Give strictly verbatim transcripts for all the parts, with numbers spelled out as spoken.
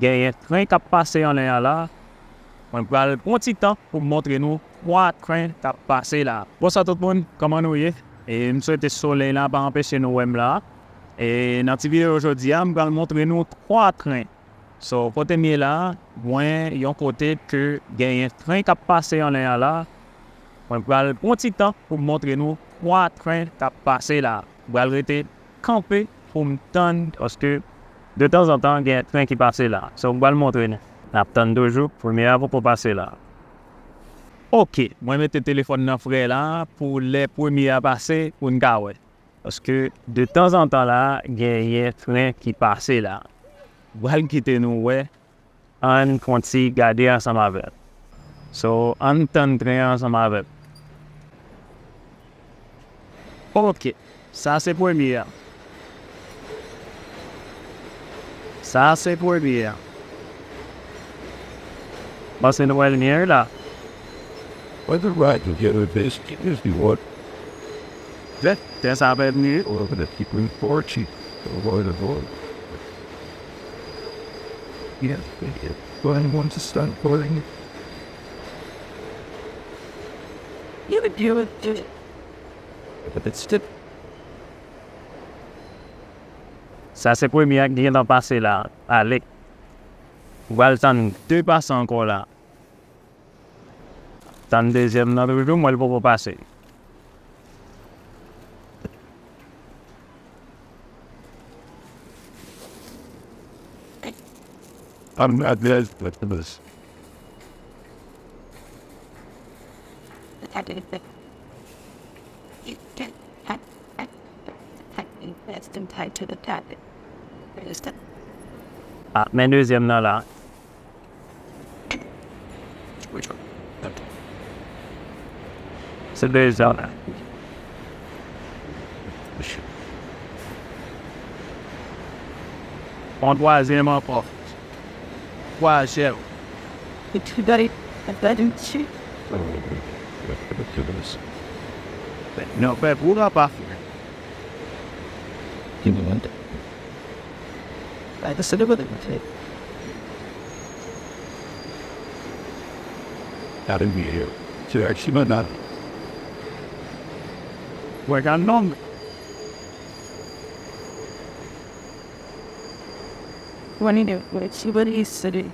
Genyen tren k ap pase anlè a la. Mwen pral pran ti tan pou m montre nou twa tren k ap pase la. Bonswa tout moun, kòman nou ye? E m swete solèy la pa anpeche nou wè m la. E nan ti videyo jodi a, m pral montre nou twa tren. So, kote m ye la, mwen yon kote ke genyen tren k ap pase anlè a la. Mwen pral pran ti tan pou m montre nou twa tren k ap pase la. M pral rete kanpe pou m tann, paske detanzantan, genyen tren ki pase la. So, m pral montre nou. N ap tann toujou, premye a poko pase la. Oke, mwen mete telefòn nan frè la pou lè premye a pase, pou n ka wè. Paske detanzantan la, genyen tren ki pase la. M pral kite nou wè. Ann fon ti gade ansanm avè l. So, ann tann tren an ansanm avè m. Oke, sa se premye a. Sa se premye a. Panse nou wè limyè la. What the right to get a fish if you want? Tè sa fè limyè. Or the people in Portugal. Or the Lord. Yes, they did. But I want to start calling it. You would do it. But it's still Sa se premye a ki gentan pase la. Ale. Ou pral tann de pase ankò la. Tann dezyèm nan toujou, m wè l poko pase. I'm not there for this. Ah, men dezyèm nan la. Se dezyèm nan. On twazyèm ankò. Twazyèm. Non, pèp ou la pa fè. Gotta be here. Wè ka nonm. What do you do? What do you say?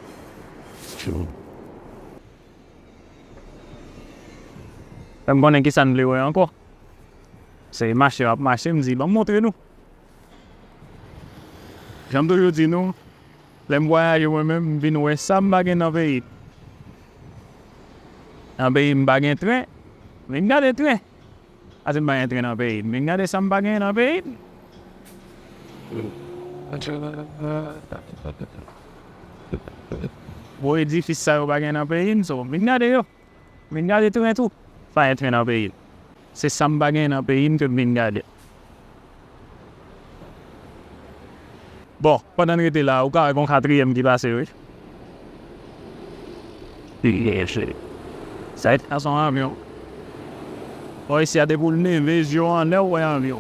Fè m konnen kisa n vle wè ankò. Se mache w ap mache, m di, ban m montre nou. Jan m toujou di nou, lè m vwayaje mwen menm, m vin wè sa m pa gen nan peyi m. Nan peyi m pa gen tren, vin gade tren. Ase m pa gen tren nan peyi m. Vin gade sa m pa gen nan peyi m. Gwo edifis sa yo pa gen nan peyi m, so vin gade yo. Vin gade tren tou. Pa gen tren nan peyi m. Se sa m pa gen nan peyi m ke m vin gade. Bon, pandan n rete la, ou ka wè gon katriyèm ki pase, wi. Sa se yon avyon. Bò isi a, depi w leve je w anlè, ou wè avyon.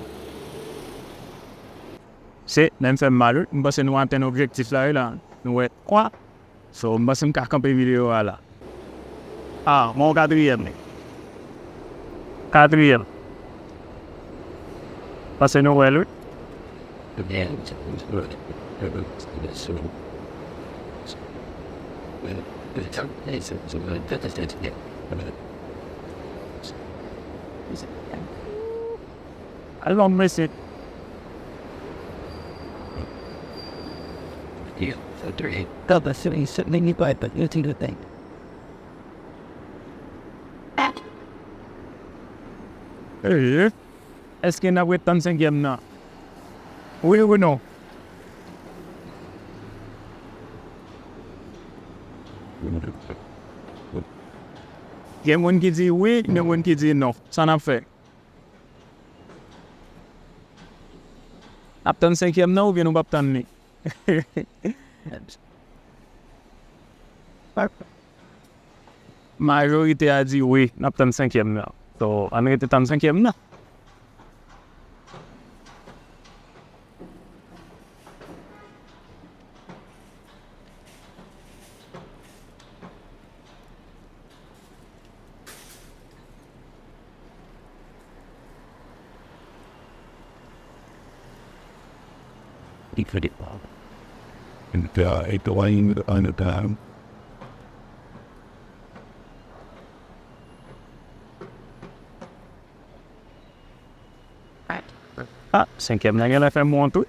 Se, men m fè m mal, wi. M panse nou atenn objektif la, wi, la. Nou wè twa. So, m panse m ka kanpe videyo a la. Ah, men yon katriyèm. Katriyèm. Panse nou wè l, wi. Al long, mesye. Ee, èske n ap ret tann senkyèm nan? Wi ou non? Gen moun ki di wi, gen moun ki di non. Sa n ap fè? N ap tann senkyèm nan oubyen nou p ap tann li? Majorite a di wi, n ap tann senkyèm nan. So, ann rete tann senkyèm nan. He could it. And uh, it wine on the time. Ah, senkyèm nan genlè fè m wont wi.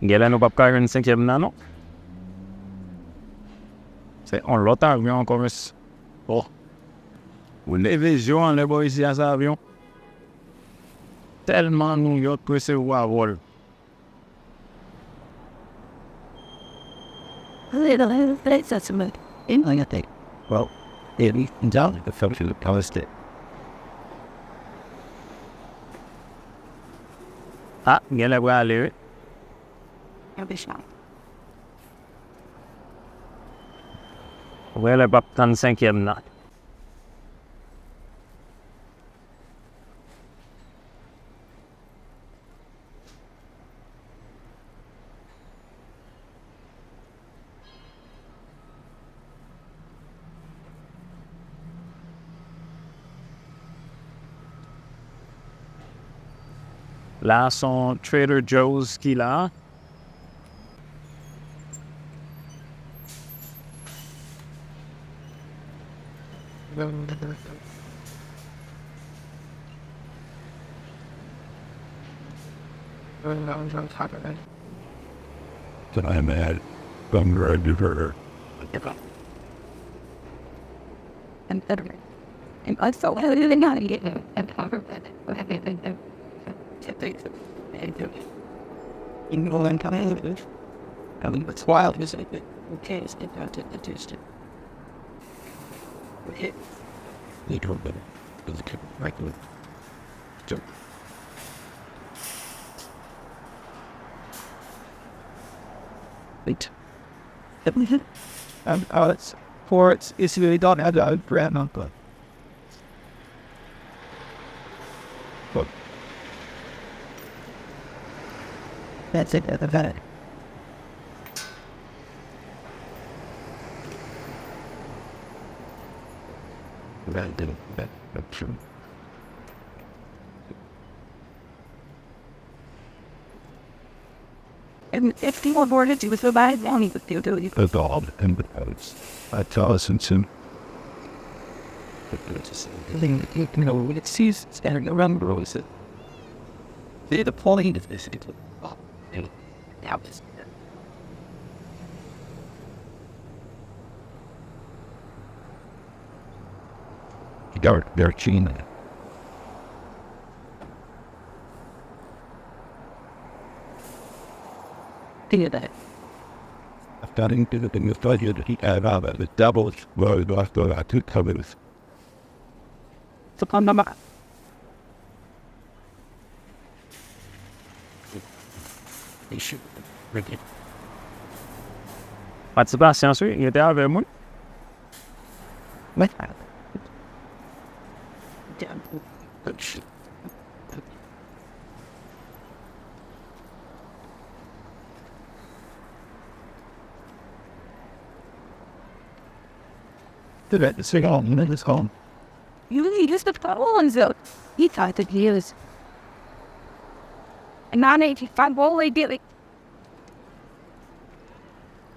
Genlè nou p ap ka jwenn senkyèm nan non. Se yon lòt avyon ankò mesye. Oh. Ou leve je w anlè bò isi a se avyon. Tèlman New York resevwa vòl. Well, maybe down the function of Palestine. Ah, genlè prale wi. Genlè p ap tann senkyèm nan. La, se yon Trader Joe's ki la. That I am at Thunder River. And also, Wait. And uh, it's for it's it's really done as a brand number. But that's it. That's it. That didn't. That, that's true. And if people were to do so bad, then you could do it. Evolved and becomes a thousand soon. You know, when it sees standing around the road, it's the point of this. It, oh, and that was. Dark, dark chain. Think of that. According to the thing that told you that he had about the double road after I took cover. Cependant, Pati pasyans wi, rete avè m wi. Mwen. Sit on, sit on. You really used to put on though. He thought that he was. And now they just find one way to get it.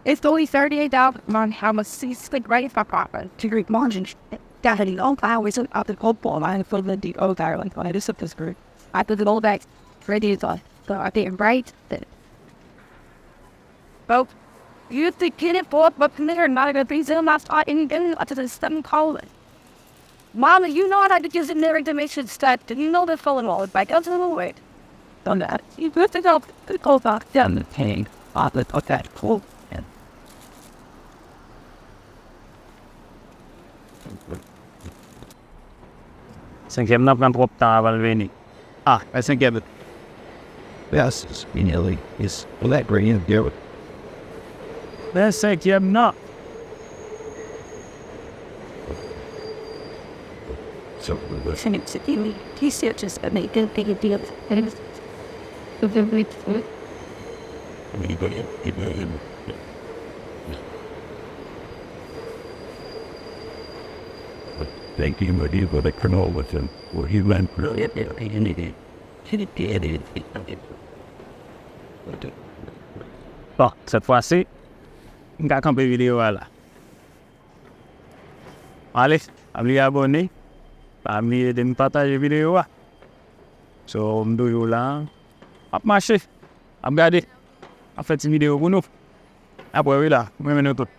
It's only thirty-eight dollars a month. How much is the great for profit to read margin? That had long hours of the whole ball line for the deep old Ireland. Why this is this group? I put it all back. Ready is on. So I did right then. Bro, you think get it for but they're not gonna be so last in in to the seven column. Mama, you know that because in their information stat, you know the phone wall, like that's a little weird. Done that. You put it up, the call back down the pain, I put that cold. Senkyèm nan pran twòp tan avan l vini. Ah, men senkyèm. Yes, it's really is black radio. Men senkyèm nan. So, He said just a make a big deal. Thank you, Modi, for the promotion. Well, he went for it. Bon, sèt fwa si, m ka kanpe videyo a la. Ale, pa bliye abòne, pa bliye de m pataje videyo a. So, m toujou la, m ap mache, m ap gade, m ap fè ti videyo pou nou. Apre, wi la, m renmen nou tout.